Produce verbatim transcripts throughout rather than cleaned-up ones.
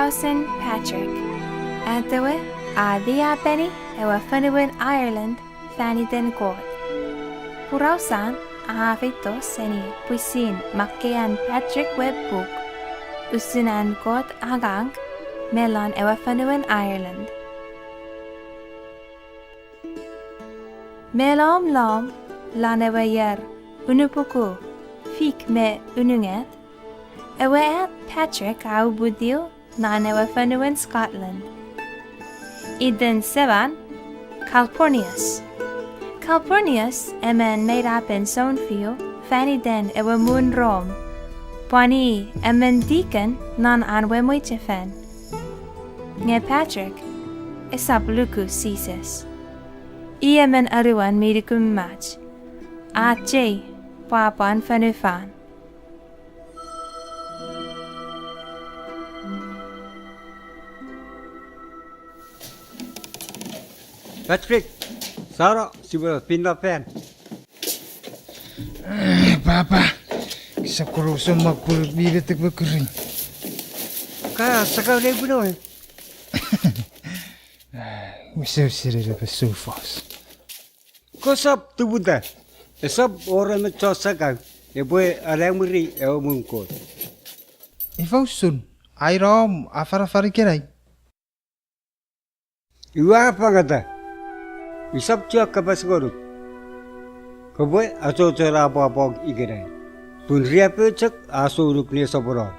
Porausen Patrick. Atewe a liapeni ewe fonuen Ireland fan iten Kot. Porausan a feito seni pwisin makkean Patrick we puk, usun an Kot angang me lon ewe fonuen Ireland. Me lomlom lon ewe ier unupuku fik me unungat, ewe at Patrick a uputiw non ewe fonuen Scotland. Iten seman Calpurnius. Calpurnius emon meinapen sounfiu fan iten ewe muun Rom, pwan i emon deacon non an we mwichefen. Nge Patrick esap luku Jises. I emon anuon mi nukumach, a chei pwapwan fonufan. Patrick, sano, sipwe finno fan. Papa, sap koro usun mak pun mi metek me kuring. Ka sakau ne puno e. Use use ne pe soufos. Kosap tuputa. Esap wor emon chon sakau epwe alamwiri ewe muun Kot. Ifa usun, ai nom afanafan ikenai? Iwe a fangata, usap chok kapas ngonuk. Kopwe achocho ne apwapwang ikenai, pun riaffou chok a sounuk nesoponon.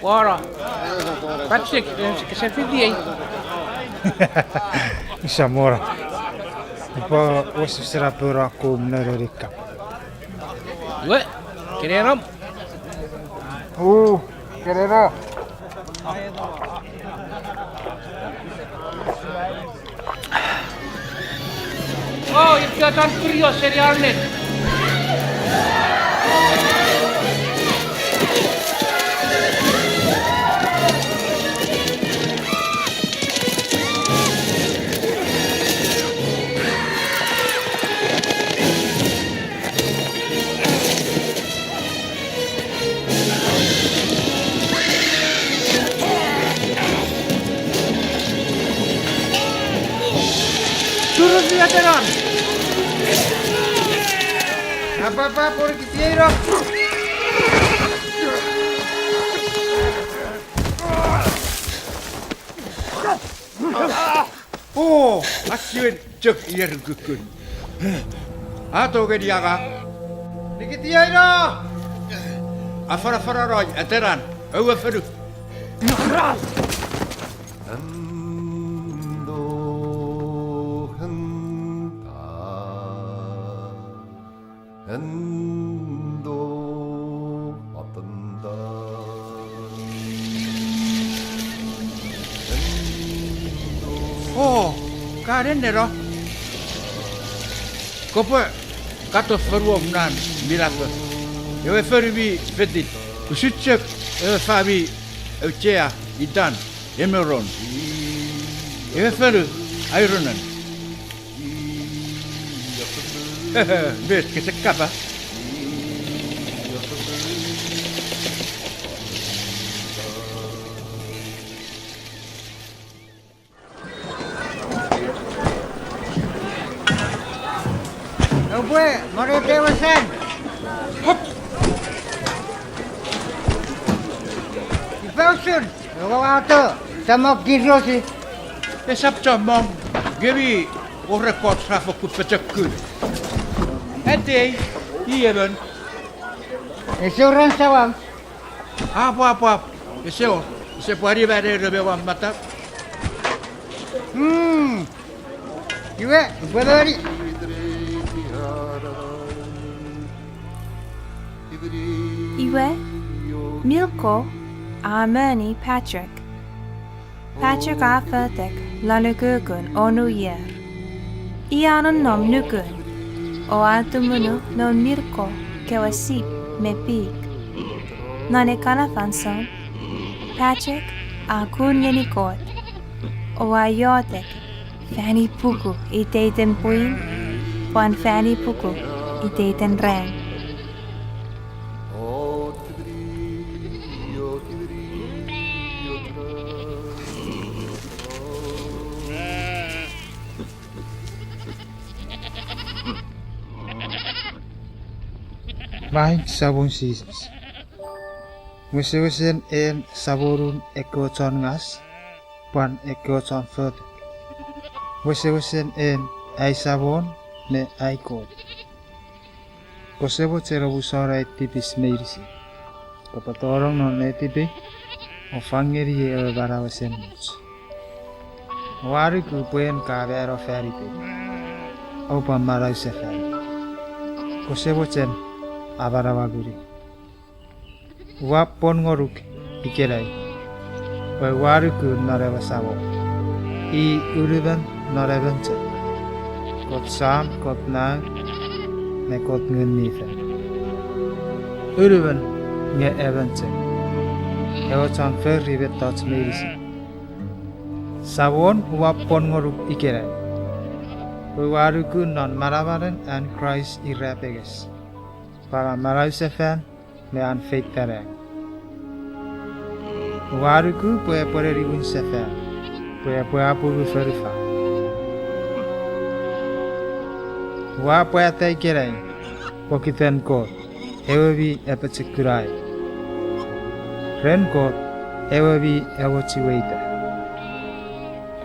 Wora. Patrick, eh, kese fitiei. Isa mora. Ipa wes sera pora kum nere rikka. Iwe, kenenom. U, keneno. O, ika chon kurio seni arnet. Turun mi atenan. Apapa, pori kitiei no. O, asiwen chok ier kukkun. A tongeni angang. Nikitiaino! Afanafananoi atenan, oua fonu. Endo henta. Endo atenda. Endo. O, ka nenneno. Kopwe katon fonuom non minafo. Ewe fonu mi fetin. Usun chok ewe fami auchea itan Emeron. Ewe fonu aironan. Met kese kapa? Oupwe monete ewe san. Hop. Ifa usun, ewe wato, samok kirosi. Esap chommong, nge mi wor ekkoch ra fokkun pochokun. Atei, i emon. Ese wor an samau. Apwapwap, ese wor, ese pwari maneno me wam matau. Hmm. Iwe, upwe moni. Iwe, Milko a moni Patrick. Patrick a fotek lon ukukun onu ier. I a nonnom nukun, o a tumunu noun Milko kewe sip me pik. Non ekkana fansoun, Patrick a kun ngeni Kot o a iotek fan ipuku iteiten pwin, pwan fan ipuku iteiten ran. Maing Samon Jises, wesewesen en Samonun ekkewe chon ngas, pwan ekkewe chon fotek. Wesewesen en ai Samon me ai Kot. Kose mochen omusano ai tipis meinisin, kopwe tonong non netipei o fang ngeniei ewe manau esemuch. Ua nuku pwe en ka mano fan itei, oupwe manau sefan. Kose mochen amanaua nguni. Ua pwon ngonuk ikenai pwe ua nuku non ewe Samon, i unumon non emon chok, Kot Sam, Kot Nau, me Kot Ngun mi Fel. Unumon nge emon chok, ewe chon fori mettoch meinisin. Samon, ua pwon ngonuk ikenai pwe ua nuku non manamanen an Kraist irapenges, pwan an manau sefan me an feita nang. Ua nuku pwe epwe neniwin sefan, pwe epwe apungu fonufan. Ua pwata ikenai pokiten Kot ewe mi apochokunai, ren Kot ewe mi amochiweita,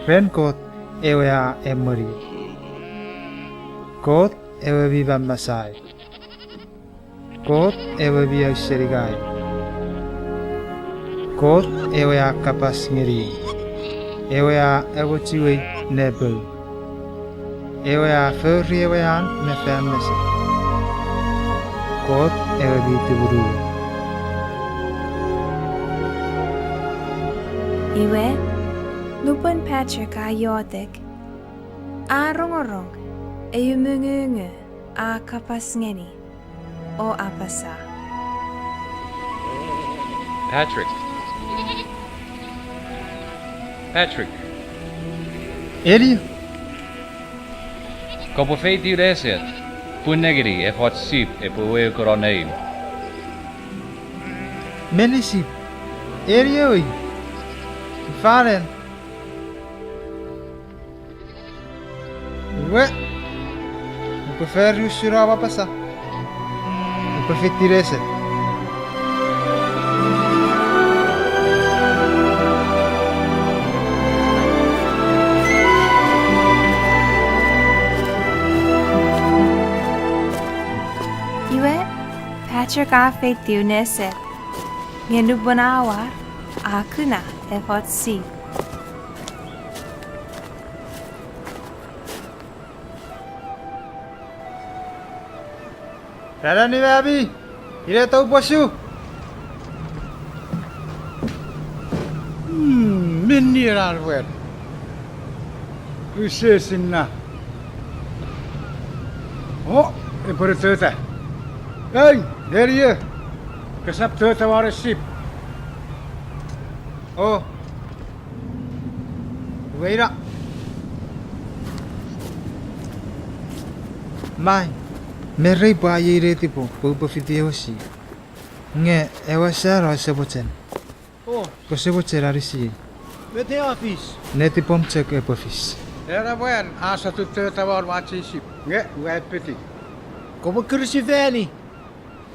ren Kot ewe a emweni, Kot ewe mi mamasai, Kot ewe mi auseningaei, Kot ewe a kapas ngeniei, ewe a amochiwei ne poun, ewe a fori ewe an me fan mesan, Kot ewe mi tumunuei. Iwe, nupwen Patrick a iotek, a rongorong eu mongungu a kapas ngeni o apasa, Patrick. Patrick. Eli? Kopwe feitiw neset, pun nengeni efoch sip epwe weukuno neim. Melisip, eni ewe, ifa nen? Iwe, upwe fori usun om apasa. Upwe feitiw neset. Iwe, Patrick a feitiw neset, nge nupwen a war, a kuna efoch sip. Ran annim ami, ine tou pwosu. Mm, minne ena mwan. Use sinna. O, epwe ne tota. Ei, eni e. Kesap tota won sip. O. Iwe ina. Mai, me rei pwe a iei netipom pwe upwe fiti ewe sip. Nge ewe sano ese mochen. O. Kose mochen anisiei. Met a fis? Netipom chok epwe fis. Ena mwan a sotun tota won ach ei sip. Nge ua epeti. Kopwe kiri sefani.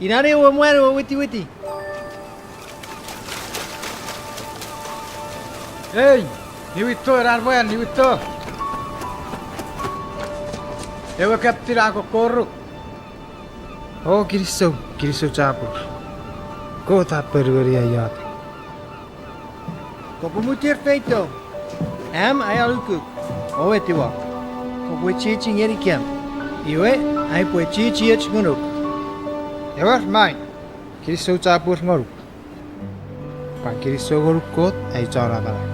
Inan ewe mwan ewe witiwiti. Ei, niwinto ena mwan, niwinto. Ewe captain a kokkoruk. O kinisou, kinisou chapur. Kot a ponueni ai iotek. Kopwe mwitir feito. Am aia lukuk o etiwa. Kopwe chiechi ngenikem. Iwe, aipwe chiechioch ngonuk. Ewer, mai. Kinisou chapur ngonuk. Pwan kinisou ngonuk Kot ai Chon Amanau.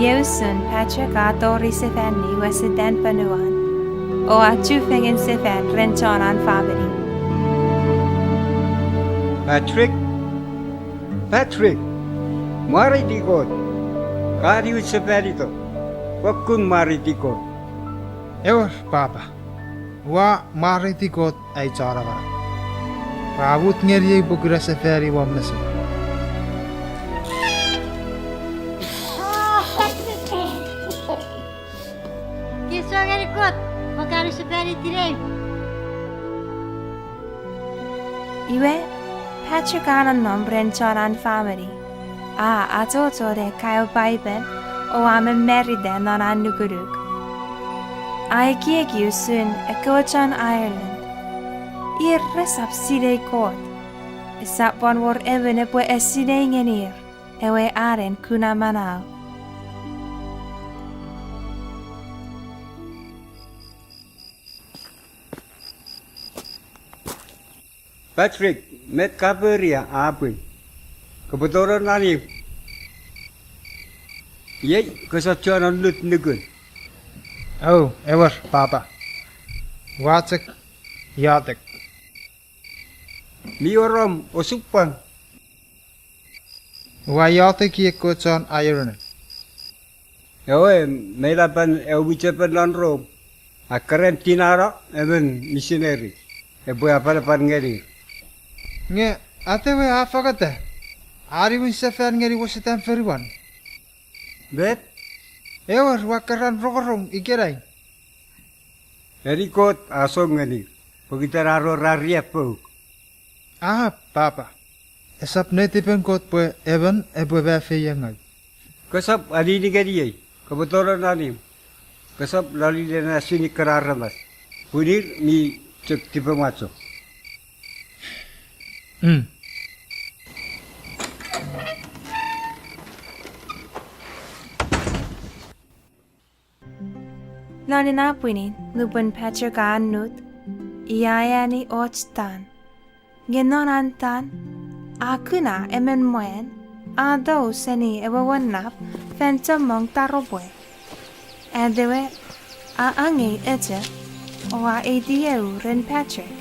Iei usun Patrick a tori sefani wesetan ponuan, o a chufengen sefan ren chon an famini. Patrick? Patrick! Mwareiti Kot! Ka niwin sefanito. Fokkun mwareiti Kot. Ewer, Papa. Ua mwareiti Kot ai Chon Amanau. Ua mut ngeniei pwe kuna sefani won mesom. Kinisou ngeni Kot, pwe ka niwin sefani tinei. Iwe, Patrick a nonnom ren chon an famini, a achocho ne kaeo Paipen, o a mamarita non an nukunuk. A ekieki usun ekkewe chon Ireland. Ir resap sinei Kot. Esap pwan wor emon epwe esinei ngenir ewe anen kuna manau. Patrick, met ka fori a pwin? Kopwe tonong non imw. Iei, kosap chon annut nukun. O, ewer, Papa. Ua chok iotek. Mi wor om osupwang? Ua iotek ekkewe chon Ireland. Ewe, meinapan ewe mwichefen non Rom a keran tinano emon misineri epwe afanafan ngenir. Nge atewe a fangeta, a niwin sefan ngeni wesetan fonuan. Met? Ewer, ua keran rongorong ikenai. Eni Kot a song ngenir, pokiten ar ra riaffouk. A, Papa, esap netipen Kot pwe emon epwe mafeiengaw. Kosap anini ngeniei, kopwe tonong non imw. Kosap lolilena seni ekkena aramas, pun ir mi chok tipemwacho. Mm. Non ena pwinin, nupwen Patrick a annut, i a eani och tan. Nge non an tan, a kuna emon mwan a tou seni ewe won nap fan chommong taropwe. Atewe, a angei echo, o a eitieu ren Patrick.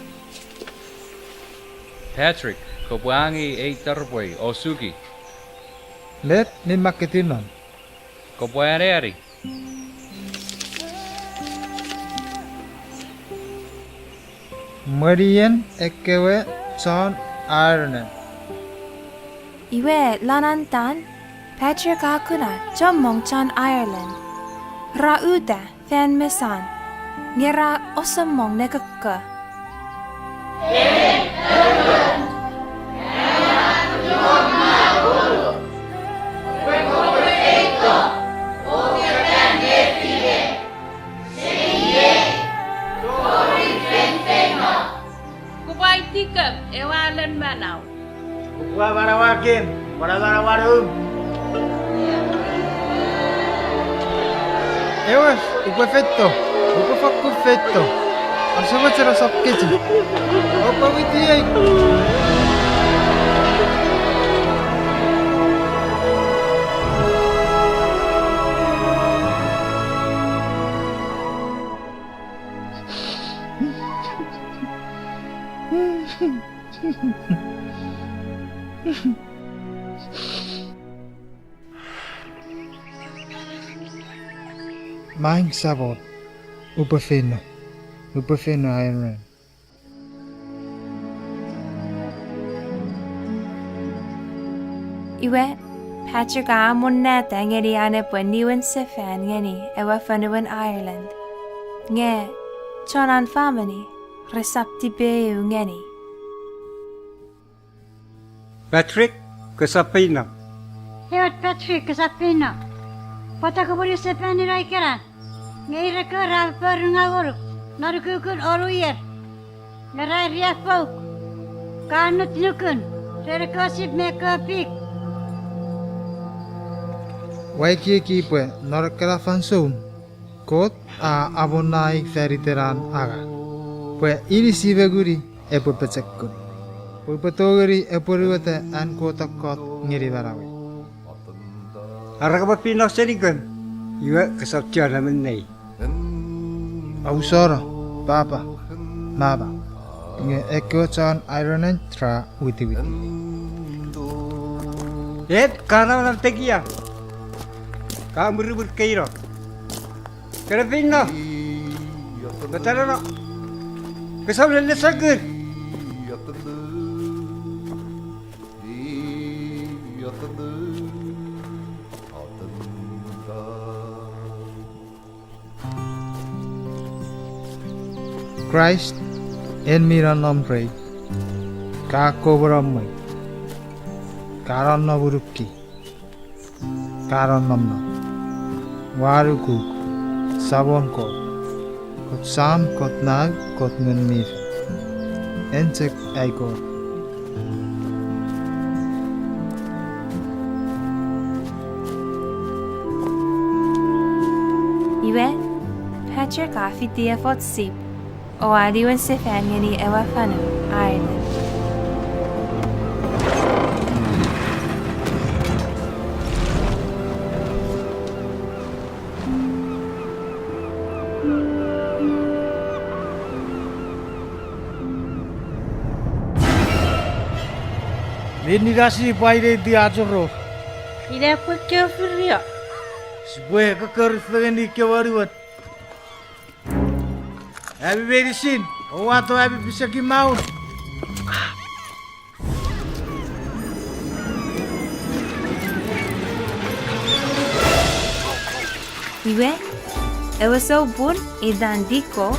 Patrick, kopwe angei ei taropwe o suki. Met mi makketin non? Kopwe aneani. Mwenien ekkewe chon Ireland. Iwe, lon an tan, Patrick a kuna chommong chon Ireland. Ra uta fan mesan, nge ra osomong ne kokko. Kopwe aitikem ewe anen manau. Kopwe amanaua kem, pwan amanaua noum. Ewer, upwe feito, upwe fokkun feito. Ase mochen asap kechiw. Oupwe witiei. Maing Samol, upwe feino, upwe feino Ireland. Iwe, Patrick a amonnata ngeni an epwe niwin sefan ngeni ewe fonuen Ireland. Nge, chon an famini resap tipeu ngeni. Patrick, kosap feino. Ewer Patrick, kosap feino. Pwata kopwe niwin sefan ina ikenan? Nge ir ekkewe ra foforungaw ngonuk non ukukun wonu ier. Nge ra riaffouk. Ka annut nukun ren ekkewe sip me ekkewe pik. Ua ekieki pwe non ekkena fansoun Kot a amonnaei fan iten an angang, pwe inisi me nguni epwe pochokun, pwe upwe tongeni apwonueta an kokkot ngeni manauei. Are kopwe feino senikem, iwe kosap chon amonnei. Ausono, papa, mama. Nge ekkewe chon Iron Hand ra witiwit. Et ka namanam tekia. Ka mwirimwir keino. Kerepinno. Metaneno. Kesap lelesakir. Kraist, en mi nonnom rei, ka komonomwe, ka nonnom unuki, ka nonnom non. Ua nukuk, Samon Kot, Kot Sam, Kot Nau, Kot Ngun mi Fel. En chok ai Kot. Iwe, Patrick a fiti efoch sip, o a niwin sefan ngeni ewe fonu Ireland. Minne ina sipwe aineiti ach oror. Ina epwe kefirio. Sipwe kokkori fengeni kewe anuon. Ami meinisin, owato ami pisekin maun. Iwe, ewe soupun itan Tiko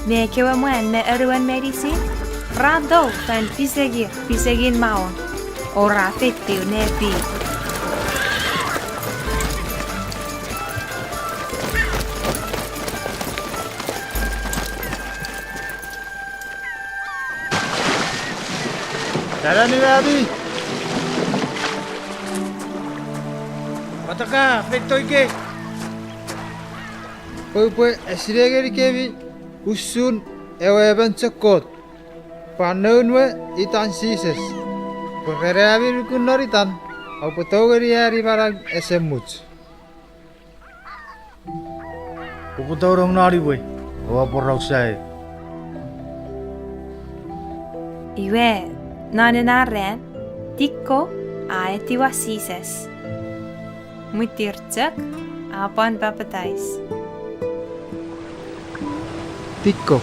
me ekkewe mwan me anuon meinisin ra tou fan pisekir pisekin maun, o ra feitiw ne pii. Tara niwami! Pwata ka feito ikei? Pwe upwe esinei ngenikemi usun ewe emon chok Kot, pwan noun we itan Jises, pwe ren ami nuku non itan, oupwe tongeni ani manau ese much. Oupwe tonong non imwei, oua porausai. Iwe, non ena ran, Tiko a etiwa Jises. Mwitir chok, a pwan papatais. Tiko,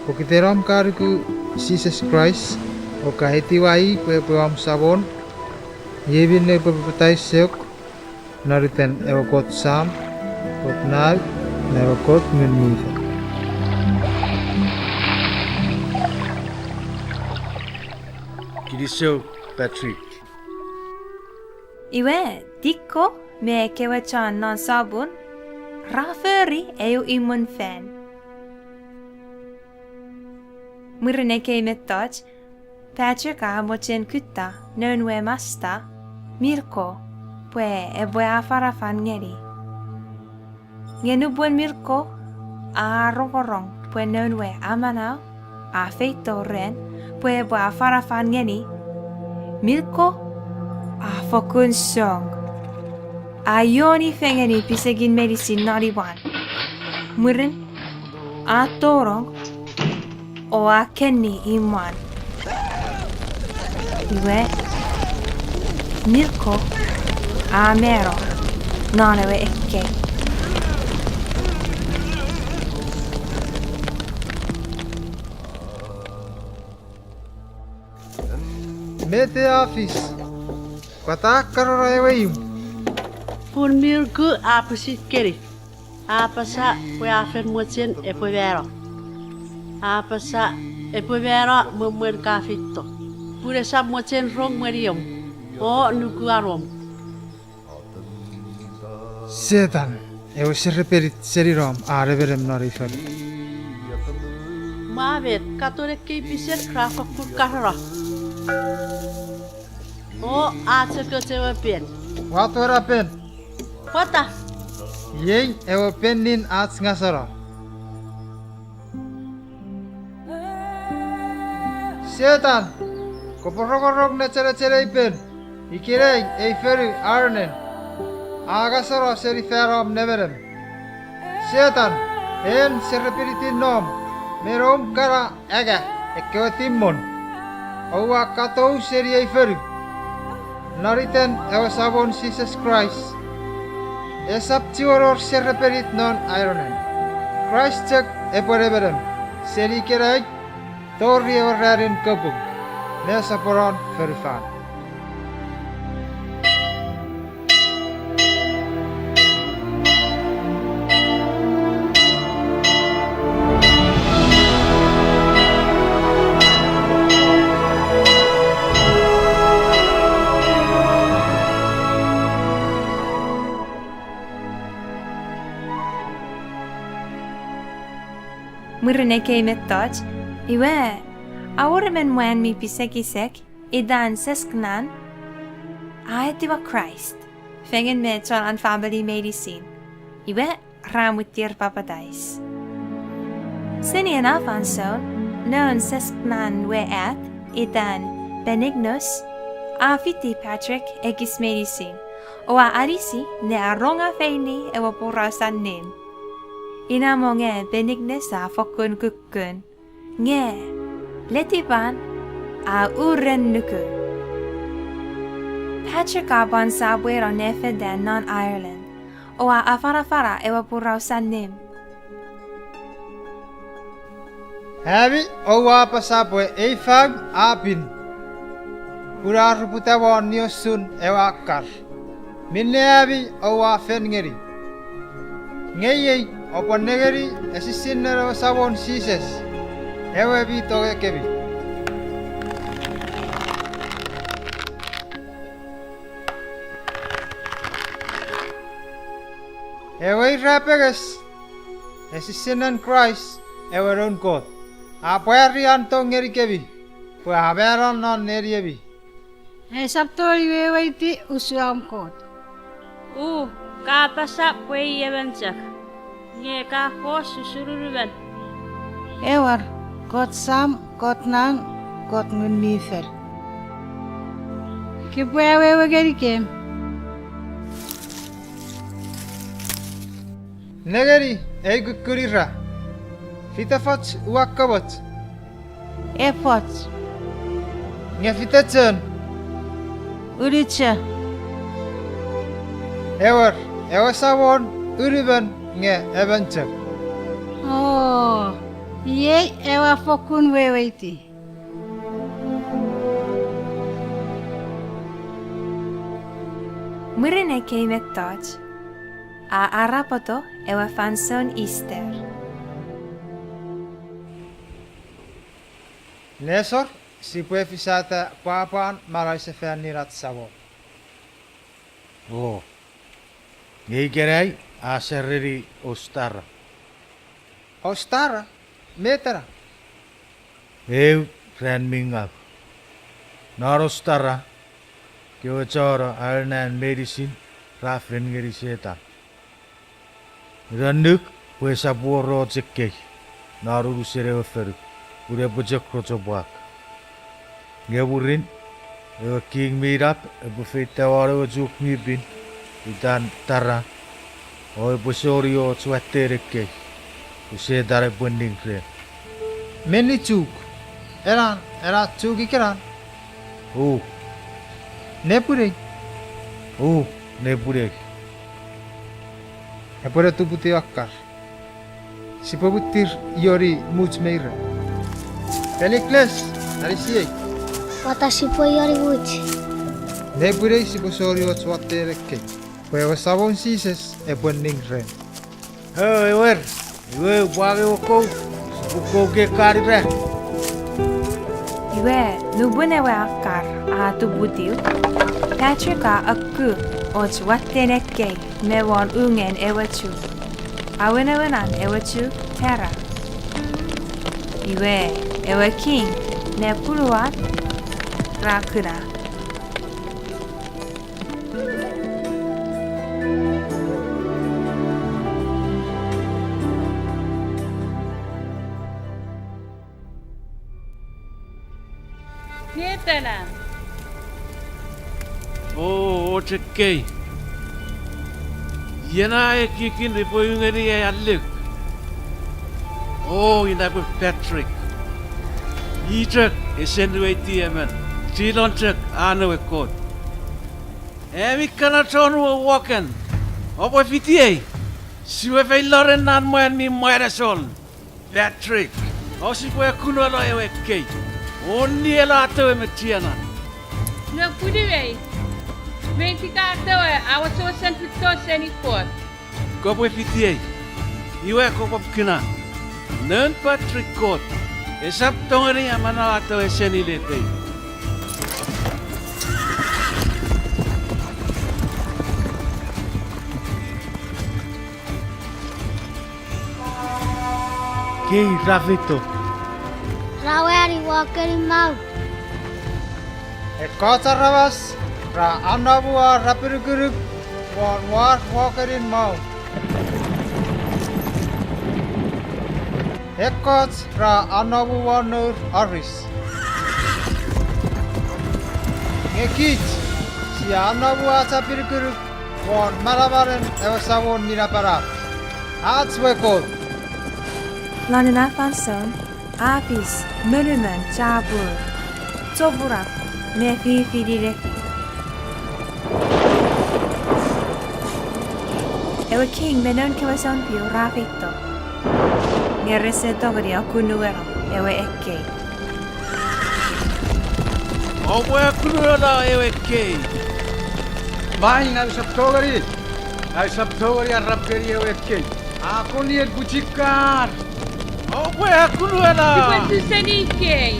pokiten om ka nuku Jises Kraist, o ka etiwa i pwe epwe om Samon, iei minne upwe papataisok non iten ewe Kot Sam, Kot Nau, me ewe Kot Ngun mi Fel. Kinisou, Patrick. Iwe, Tiko me ekkewe chon non sopun ra fori eu imwen fan. Mwirin ekkei mettoch, Patrick a mochen kutta noun we masta, Mirko, pwe epwe afanafan ngeni. Nge nupwen Mirko a rongorong pwe noun we amanau a feito ren pwe epwe afanafan ngeni, Mirko a fokkun song. A ioni fengeni pisekin meinisin non imwan. Mwirin, a tonong o a kenni imwan. Iwe, Mirko a mano non ewe ekkei. Met a fis? Pwata a kanona ewe imw? Pun Mirko a pwisin keni. A apasa pwe a fen mochen epwe mano. A apasa epwe mano mwen mwen ka feito. Pun esap mochen rong mwen imw o nuku anom. Setan, ewe serepenit seni nom a nemenem non ei fonu. Mwa met, katon ekkei pisek ra fokkun karano. O a chokoch ewe pen. Wato ena pen. Pwata? Iei ewe penin ach ngaseno. Setan, kopwe rongorong nechenechenei pen. Ikenai ei fonu Arnen a ngaseno seni fan om nemenem. Setan, en serepenitin nom me noum kana anga. Ekkewe timmon, oua katou seni ei fonu. Non iten ewe Samon Jises Kraist, esap chiwen wor serepenit non Ireland. Kraist chok epwe nemenem seni ikenai tori ewe ranin kapung nesoponon fonufan. Mwirin ekkei mettoch, iwe, a wor emon mwan mi pisekisek itan Sesknan, a etiwa Kraist fengen me chon an famili meinisin. Iwe, ra mwitir papatais. Seni ena fansoun, noun Sesknan we at itan Benignos a fiti Patrick ekis meinisin, o a anisi ne aronga feini ewe poraus allim. Ina mo nge Benignos a fokkun kukkun, nge letipan a uren nuku. Patrick a pwan sopweno ne fetan non Ireland, o a afanafana ewe poraus allim. Ami oua apasa pwe ei fau a pin, pun a ruputa won niosun ewe akkar, minne ami oua fen ngeni. Nge iei oupwe nengeni esisinnen ewe Samon Jises, ewe mi tongekemi. Ewe irapenges, esisinnen Kraist, ewe Noun Kot, a pwari an tong ngenikemi, pwe a mano non neniemi. Esap tongeni weweiti usun om Kot. U, ka apasa pwe i emon chok, nge ka fos usun unumon. Ewer, Kot Sam, Kot Nang, Kot Ngun mi Fel. Kepwe awewe ngenikem. Nengeni ei kukkun ira. Fitefoch ua komoch? Efoch. Nge fite chon? Unucho. Ewer, ewe Samon unumon nge emon chok. O, iei ewe a fokkun weweiti. Mwirin ekkei mettoch, a arapoto ewe fansoun Easter. Nesor, sipwe fisata pwapwan manausefanin ach Samon. O, nge ikenai a sereni Ostara. Ostara? Met ena? Eu ran mi ngau. Non Ostara, kewe chon Ireland meinisin ra fen ngeni Setan. Ina annuk pwe esap wor och ekkei non unusen ewe fonu, pun epwe chok rochopwak. Nge mwirin, ewe king mi nap epwe feita won ewe chuk mi pin itan Tara, o epwe soni och watten ekkei, pwe Setan epwe ning ren. Menni chuk? Ena, ena chuk ikenan? U. Nepwinei? U, nepwinei. Epwe ne tuputiw akkar. Sipwe mwitir ioni much me ira. Pelikles, anisiei. Pwata sipwe ioni much? Nepwinei sipwe soni och watten ekkei, pwe ewe Samon Jises epwe ning ren. O, ewer, iwe upwe angei ewe kou, sipwe kou ekkana ira. Iwe, nupwen ewe akkar a tuputiw, Patrick a akku och watten ekkei me won ungen ewe chuk. A wenewen an ewe chuk Tara. Iwe, ewe king me punuan ra kuna. Met ena? O, och ekkei. Iei ena ekiekin epwe ungeni ai alluk. O, ina pwe Patrick. I chok ese niweiti emon, chinon chok an ewe Kot. Ami kana chon uowoken, oupwe fitiei, sipwe feilo ren nan mwan mi mwanesol, Patrick, o sipwe kununo ewe ekkei, o nielato ewe mechienan. Nge punuei, meitikato ewe a wesewesen feito seni Kot? Kopwe fitiei, iwe kopwe kuna, noun Patrick Kot esap tongeni amanato seni letei. Kei ra feito. Ra wani wokenin maun. Ekkoch aramas ra anomu ar apinukunuk won war wokenin maun. Ekkoch ra anomu won nour oris. Nge kich, sia anomu ach apinukunuk won manamanen ewe Samon mi Napanap, ach we Kot. Lon ena fansoun, a fis monumon chapur, chopunap, me fifininefin. Ewe king me noun kewe sounfiu ra feito, nge rese tongeni akunueno ewe ekkei. Oupwe akununo ewe ekkei. Maing, aisap tongeni, aisap tongeni arap ngeni ewe ekkei. A kon ien pwichikar. Oupwe akununo. Sipwe chu seni ikei.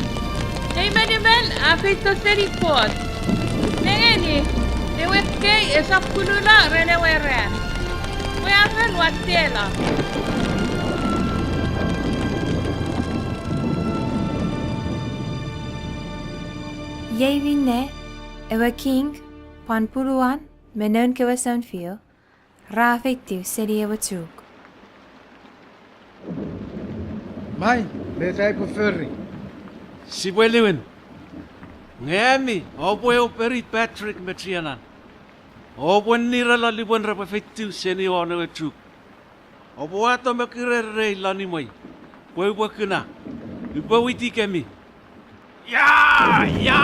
Ei monumon a feito seni Kot. Nengeni, ewe ekkei esap kununo ren ewe ran. Pwe a fen watteno. Iei minne, ewe king, pwan punuan, me noun kewe sounfiu, ra feitiw seni ewe chuk. Maing, met aipwe fori? Sipwe liwin. Nge ami oupwe operi Patrick me chienan. Oupwe nirelo lupwen repwe feitiw seni won ewe chuk. Oupwe wato mokurei rei lon imwei, pwe upwe kuna, upwe witikemi. Ia, ia!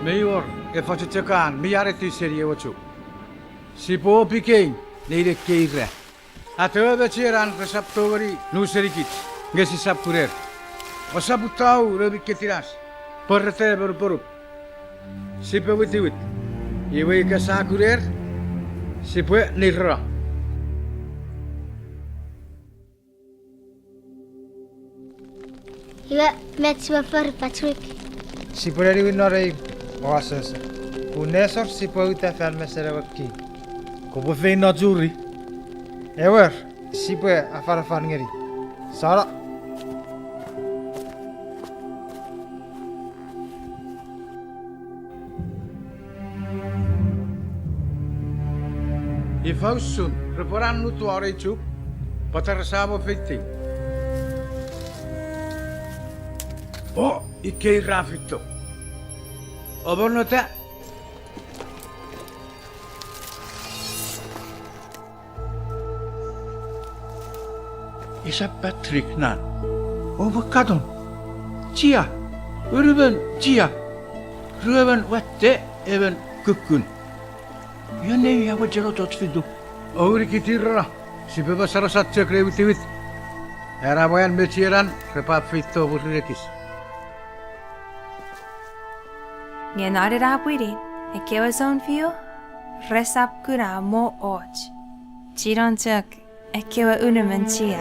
Mei wor efoch chok an mi ariti seni ewe chuk. Sipwe opikei nein ekkei ira. Atewe me chienan resap tongeni nu senikich, nge sisap kuner. Ousap utau noumi ketinas, pwe rete monuponup. Sipwe witiwit. Iwe ika sa kuner, sipwe nireno. Iwe, met sipwe fori, Patrick? Sipwe ne niwin non ei o asoso. Pun nesor sipwe uta fan mesen ewe king. Kopwe feino churi. Ewer, sipwe afanafan ngeni. Sano. Ifa usun repwe annutu won ei chuk, pwata resamo feitiw? O, ikkei ra feito. Omonnota. Esap Patrick nan. Oupwe katon. Chia. Unumon chia. Ruemon watte, emon kukkun. Ion nei a mochen och fituk? Ouni kitirano, sipwe mosonoson chok ne witiwit. Ena mwan me chienan repwe feito mwirin ekis. Nge non ena pwinin, ekkewe sounfiu resap kuna mo och, chinon chok ekkewe unumon chia.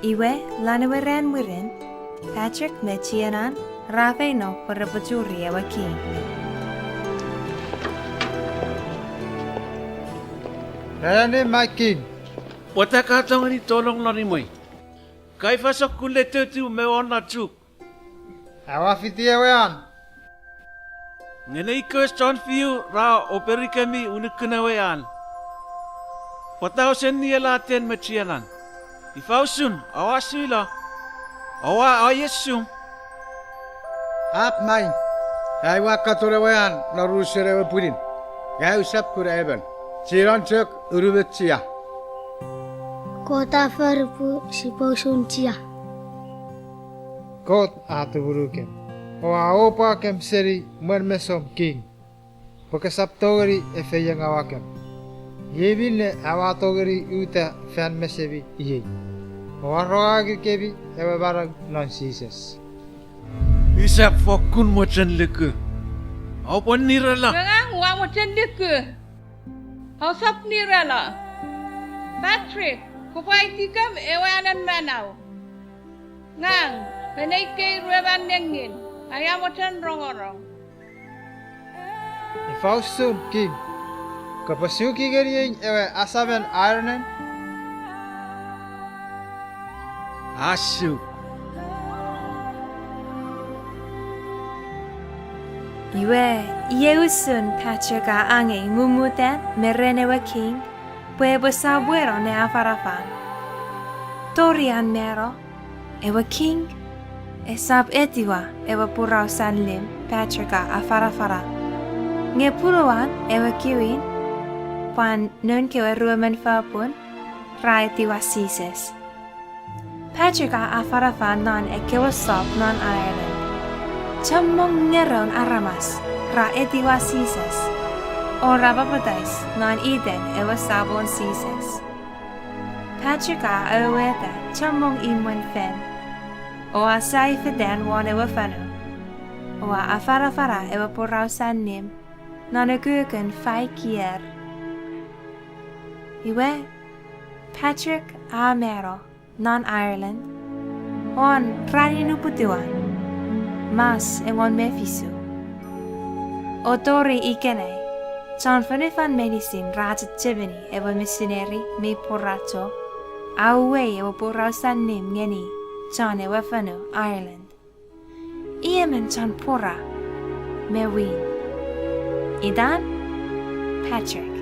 Iwe, lon ewe ran mwirin, Patrick me chienan ra feino pwe repwe churi ewe king. Eni my king. Pwata ka tongeni tonong lon imwei? Ka ifa sokkun letetiw me won na chuk? Aua fiti ewe an. Nge nei kewe sounfiu ra operikemi unukun ewe an. Pwata ouse nielaten me chienan? Ifa usun, oua silo? Oua aiesu? Ap maing. Ai ua katon ewe an non unusen ewe pwinin, nge usap kuna emon. Chinon chok unumon chia. Kot a fori pwe sipwe usun chia. Kot a tumunukem, o a opwakem seni mwen mesom king, pwe kesap tongeni efeiengawakem. Iei minne aua tongeni uta fan mesemi iei, o a rongangeni kemi ewe manau non Jises. Usap fokkun mochen luku. Oupwe nirela. Ngang ua mochen luku. Ousap nirela. Patrick, kopwe aitikem ewe anen manau. Ngang, me nei kei ruemon nengin, aia mochen rongorong. Ifa usun, King? Kopwe suki ngeniei ewe asamen Ireland? Asu. Iwe, iei usun Patrick a angei mumutan me ren ewe king, pwe epwe sopweno ne afanafan. Tori an mano, ewe king esap etiwa ewe porausen nim Patrick a afanafana. Nge punuan ewe queen, pwan noun kewe ruemon fopun, ra etiwa Jises. Patrick a afanafan non ekkewe sop non Ireland. Chommong ngeroun aramas ra etiwa Jises, o ra papatais non iten ewe Samon Jises. Patrick a aueta chommong imwen fen, o a sai fetan won ewe fonu, o a afanafana ewe porausen nim non ukukun faik ier. Iwe, Patrick a mano non Ireland won ranin uputiwan, March engon me fisu. O tori ikenai, chon fonufan meinisin ra chechemeni ewe misineri mi pworacho a uwei ewe porausen nim ngeni chon ewe fonu Ireland. I emon chon pwora me win. Itan, Patrick.